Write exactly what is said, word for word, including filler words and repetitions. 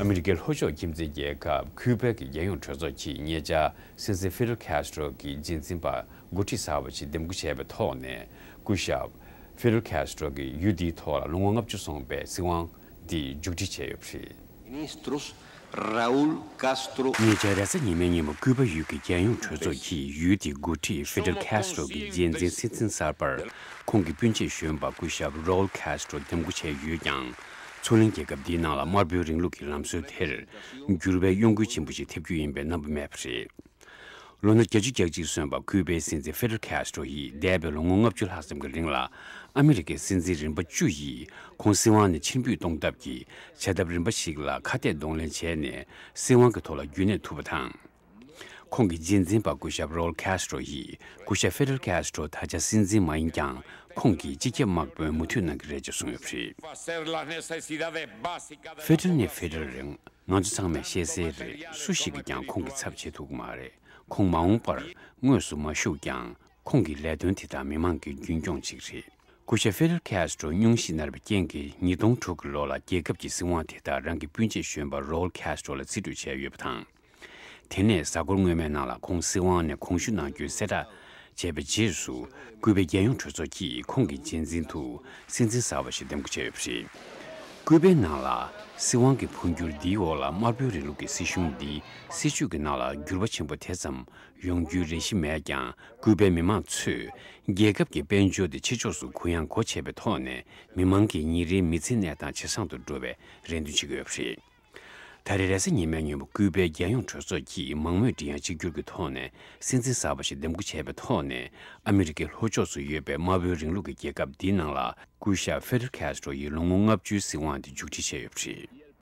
ཨ་མི་རི་ཀའི་ལྷོ་ཕྱོགས་ཁྱིམ་མཚེས་རྒྱལ་ཁབ་ཁུའུ་པའེ་གི་རྒྱལ་ཡོངས་གྲོས་ཚོགས་ཀྱིས་ཉེ་ཆར་སྲིད་འཛིན་ཧྥི་ཌེལ་ཁེ་སི་ཏྲོ་གི་རྗེས་འཛིན་པ་འགོ་ཁྲིད་གསར་པ་ཞིག་འདེམས་བསྐོ་བྱས་པའི་ཐོག་ནས། སྐུ་ཞབས་ཧྥི་ཌེལ་ཁེ་སི་ཏྲོ་གིས་ཡུལ་འདིའི་ཐོག་ལ་ལོ་ངོ་ལྔ་བཅུ་སོང་པའི་སྲིད་དབང་འདི་མཇུག་སྒྲིལ་བྱས་ཡོད་པ་རེད། Ministros Raúl Castro། ཉེ་ཆར་རེས་གཟའ་ཉི་མའི་ཉིན་མོ་ཀུའུ་པ་ཡུལ་གྱི་རྒྱལ་ཡོངས་གྲོས་ཚོགས་ཀྱིས་ཡུལ་དེའི་འགོ་ཁྲིད་ཧྥི་ཌེལ་ཁེ་སི་ཏྲོ་གི་རྗེས་འཛིན་སྲིད་འཛིན་གསར་པར་ཁོང་གི་སྤུན་མཆེད་གཞོན་པ་སྐུ་ཞབས་རོལ་ཁེ་སི་ཏྲོ་འདེམས་བསྐོ་བྱས་ཡོད་ཀྱང་། མཚོ་གླིང་རྒྱལ་ཁབ་འདིའི་ནང་ལ་དམར་པོའི་རིང་ལུགས་ཀྱི་ལམ་སྲོལ་དེར་འགྱུར་བའི་གཡོ་འགུལ་ཆེན་པོ་ཞིག་ཐེབས་རྒྱུ་ཡིན་པའི་རྣམ་པ་མེད་པ་རེད། ལོ་ན་བརྒྱད་ཅུ་གྱ་གཅིག་སོན་པ་ཀུའུ་པའི་སྲིད་འཛིན་ཧྥི་ཌེལ་ཁེ་སི་ཏྲོ་ཡིས་འདས་པའི་ལོ་ངོ་ལྔ་བཅུ་ལྷག་ཙམ་གྱི་རིང་ལ་ཨ་མི་རི་ཀའི་སྲིད་འཛིན་རིམ་པ་བཅུ་ཡིས་ཁོང་སྲིད་དབང་ནས་ཕྱིར་འབུད་གཏོང་ཐབས་ཀྱི་བྱ་ཐབས་རིམ་པ་ཞིག་ལ་ཁ་གཏད་གདོང་ལེན་བྱས་ནས་སྲིད་དབང་གི་ཐོག་ལ་རྒྱུན་གནས་ཐུབ་པ་དང་། ཁོང་གི་རྗེས་འཛིན་པ་སྐུ་ཞབས་རོལ་ཁེ་སི་ཏྲོ་ཡིས་སྐུ་ཞབས་ཧྥི་ཌེལ་ཁེ་སི་ཏྲོ་ད་ཆ་སྲིད་འཛིན་མ་ཡིན་ཀྱང་ཁོང་གིས་སྤྱི་ཁྱབ་དམག་དཔོན་མུ་མཐུད་གནང་གི་རེད་ཅེས་གསུངས་ཡོད་པ་རེད། ཧྥི་ཌེལ་ནས་ཧྥི་ཌེལ་རེད། ང་ཚོ་ཚང་མས་ཤེས་གསལ་རེད། སུ་ཞིག་གིས་ཀྱང་ཁོང་གི་ཚབ་བྱེད་ཐུབ་ཀྱི་མ་རེད། ཁོང་མ་འོངས་པར་དངོས་སུ་མ་ཞུགས་ཀྱང་ཁོང་གི་ལས་དོན་དེ་དག་མི་མང་གིས་རྒྱུན་སྐྱོང་བྱེད་ཀྱི་རེད། སྐུ་ཞབས་ཧྥི་ཌེལ་ཁེ་སི་ཏྲོ་སྙུང་གཞི་ན་བའི་རྐྱེན་གྱིས་ཉིས་སྟོང་དྲུག་གི་ལོ་ལ་རྒྱལ་ཁབ་ཀྱི་སྲིད་དབང་དེ་དག་རང་གི་སྤུན་མཆེད་གཞོན་པ་རོལ་ཁེ་སི་ཏྲོ་ལ་རྩིས་སྤྲོད་བྱས་ཡོད་པ་དང་། དེ་ནས་གཟའ་འཁོར་སྔོན་མའི་ནང་ལ་ཁོང་སྲིད་དབང་ནས་དགོངས་ཞུ་གནང་རྒྱུའི་གསལ་བསྒྲགས་བྱས་པའི་རྗེས་སུ། ཀུའུ་པའི་རྒྱལ་ཡོངས་གྲོས་ཚོགས་ཀྱིས་ཁོང་གི་རྗེས་འཛིན་དུ་སྲིད་འཛིན་གསར་པ་ཞིག་འདེམས་བསྐོ་བྱས་ཡོད་པ་རེད། ཀུའུ་པའི་ནང་ལ་སྲིད་དབང་གི་འཕོ་འགྱུར་འདིའི་འོག་ལ་དམར་པོའི་རིང་ལུགས་ཀྱི་སྲིད་གཞུང་འདིའི་སྲིད་བྱུས་ཀྱི་ནང་ལ་འགྱུར་བ་ཆེན་པོ་དེ་ཙམ་ཡོང་རྒྱུའི་རེ་ཞིག་མེད་ཀྱང་། ཀུའུ་པའི་མི་མང་ཚོས་རྒྱལ་ཁབ་ཀྱི་དཔལ་འབྱོར་དེ་ཕྱི་ཕྱོགས་སུ་གུ་ཡངས་སྒོ་ཕྱེ་བའི་ཐོག་ནས་མི་མང་གི་ཉིན་རེའི་མི་ཚེའི་གནས་སྟངས་ཇེ་བཟང་དུ་འགྲོ་བའི་རེ་འདུན་བྱེད་ཀྱི་ཡོད་པ་རེད། ད་རེས་རེས་གཟའ་ཉི་མའི་ཉིན་མོ་ཀུའུ་པའི་རྒྱལ་ཡོངས་གྲོས་ཚོགས་ཀྱིས་མང་མོས་མགྲིན་དབྱངས་གཅིག་གྱུར་གྱི་ཐོག་ནས་སྲིད་འཛིན་གསར་པ་ཞིག་འདེམས་བསྐོ་བྱས་པའི་ཐོག་ནས། ཨ་མི་རི་ཀའི་ལྷོ་ཕྱོགས་སུ་ཡོད་པའི་དམར་པོའི་རིང་ལུགས་ཀྱི་རྒྱལ་ཁབ་འདིའི་ནང་ལ་སྐུ་ཞབས་ཧྥི་ཌེལ་ཁེ་སི་ཏྲོ་ཡི་ལོ་ངོ་ལྔ་བཅུའི་སྲིད་དབང་དེ་མཇུག་སྒྲིལ་བྱས་ཡོད་པ་རེད།